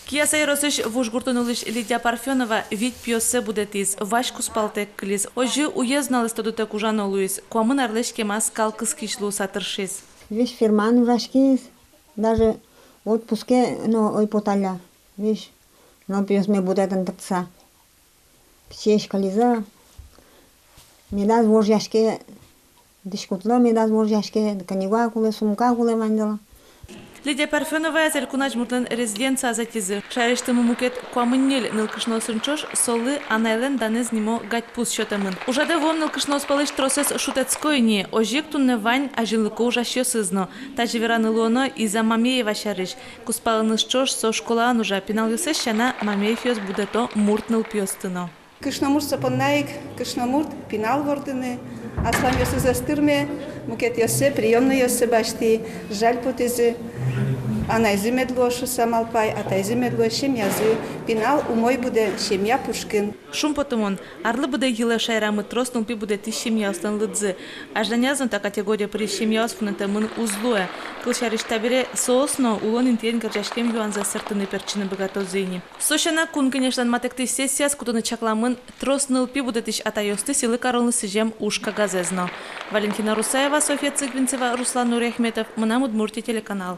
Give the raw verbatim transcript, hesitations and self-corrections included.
Кияса ёросысь Вуж гуртын улӥсь Лидия Парфёнова вить пиоссэ будэтӥз, вазь кузпалтэк кылиз. Озьы уез нуналыз тодытэк ужано луиз, куамын арлэсь кема скал кыскись луыса тыршиз. Весь фермаын ужаськиз, даже отпуске но ӧй поталля. Весь нылпиосме будэтыны тыртса. Пичиесь кылизы. Медаз вожъяське, дӥськутлы медаз вожъяське, книга кулэ, сумка кулэ ваньдылы. Лидия Парфёноваез Элькун Азьмуртлэн резиденцияз ӧтизы. Шаерысьтымы мукет куамын ньыль нылкышноосын ӵош солы «Анайлэн данэз» нимо гадьпус сётэмын. Ужаде вуэм нылкышноос пӧлысь тросэз шутэтско ини, озьы ик туннэ вань азинлыко ужасьёсыз но. Тазьы вераны луоно Иза Мамеева сярысь. Кузпалыныз ӵош со школаын ужа, пиналъёсыз сяна Мамеевъёс будэто мурт нылпиосты но. Кышномурт со понна ик кышномурт, пинал вордыны, асланъёсыз ӧз тырме, мукетъёссэ, приёмнойёссэ басьтӥ, жаль потӥзы, анайзы мед луоз шуыса малпай, атайзы мед луоз, семьязы. Пинал умой будэ семья пушкын. Шумпотымон, арлы быдэ йылэ шаерамы трос нылпи будэтӥсь семьяослэн лыдзы. Азьланяз но та категорие пырись семьяос вунэтэмын уз луэ. Кылсярысь, табере соос но улон интыен герӟаськем юанзэс сэртыны-пертчыны быгатозы ини. Со сяна, Кун Кенешлэн матэктӥсь сессияз кутыны чакламын трос нылпи будэтӥсь атайёсты сӥлы каронлы сӥзем уж кагазэз но. Валентина Русаева, Софья Цыгвинцева, Руслан Нуриахметов, «Мынам Удмуртие» телеканал.